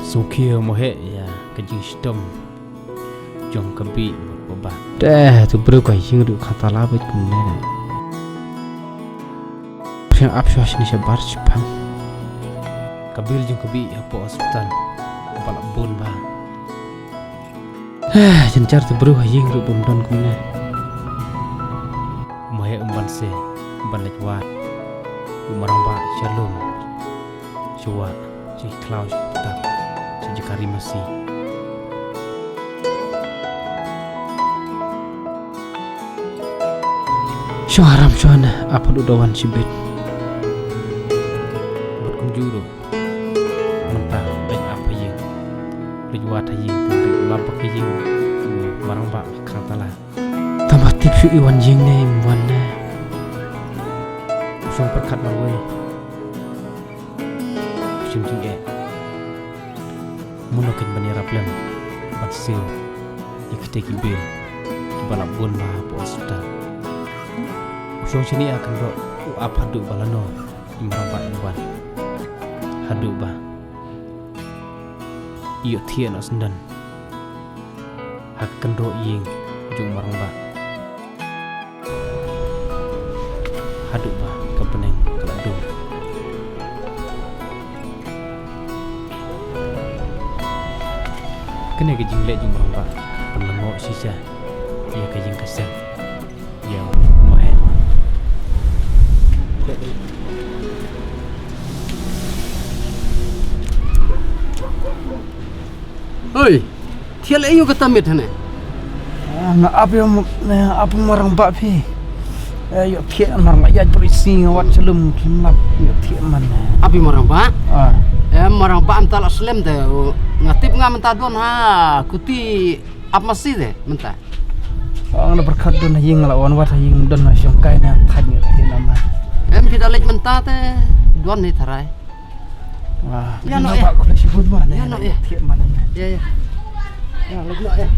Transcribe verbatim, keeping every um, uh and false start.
Sngewkhia mo heh ïa ka jingshitom jong ka Bih bad u Bah. Te tu briew ka ïeng ruh ka tala bad kumne ne. Pyrshang ap shuwa shane shabar shiphang. Ka bill jong ka Bih hapoh hospital ba la bun bha. Jynjar tu briew ha ïing ruh bym don kumne. Mo heh um banse ban leit wad. U marangbah sha lum. Shuwa, shi khlaw shi tak, shi jaka ri masi. Shuwa ram shuwa ne, ap haduh da wan shibit. Bad kumjuh ruh mynta leit ap ha ïing, leit wad ha ïing, leit lap ha ïing. Marangbah khang tala. Tang ba tip shuh i wan ïing ne im wan ne. U shong pyrkhat marwei. U shong jingeh. Mano kein ban ïarap lem ban siew ïa kita ki bill kiba la bun bha hapoh hospital. U shong shane ha kynroh, u ap haduh ba lano i marangbah i wan. Haduh ba i ïohthiah noh syndon ha ka kynroh ïing jong u marangbah. Haduh ba ka bneng ka la dum. Kane ka jingleh jong u marangbah pynlyngngoh shisha ïa ka ïing ka sem. Ïa u maet. Oi, thiah leh ïa u kata miet hane. Ah, nga ap ïa u, nga ap u marangbah phi. Eh, ïohthiah marangbah ïa bri si nga wad shlem kim lap ïohthiah man. Ap ïa u marangbah? Ah. Eh, marangbah mynta la slem te. Nga tip nga mynta don ha kuti ap masi te mynta. Ah, nga la pyrkhat don ha ïing la wan wad ha ïing don ha shong kai na thait ïohthiah na man. Em phi da leit mynta te don ni tharai. Wah, ïa noh, ïa. Ba ko la shibun ma ne. Ïa noh, ïa. Thiah man. Ïa, ïa. Ïa, leit noh, ïa.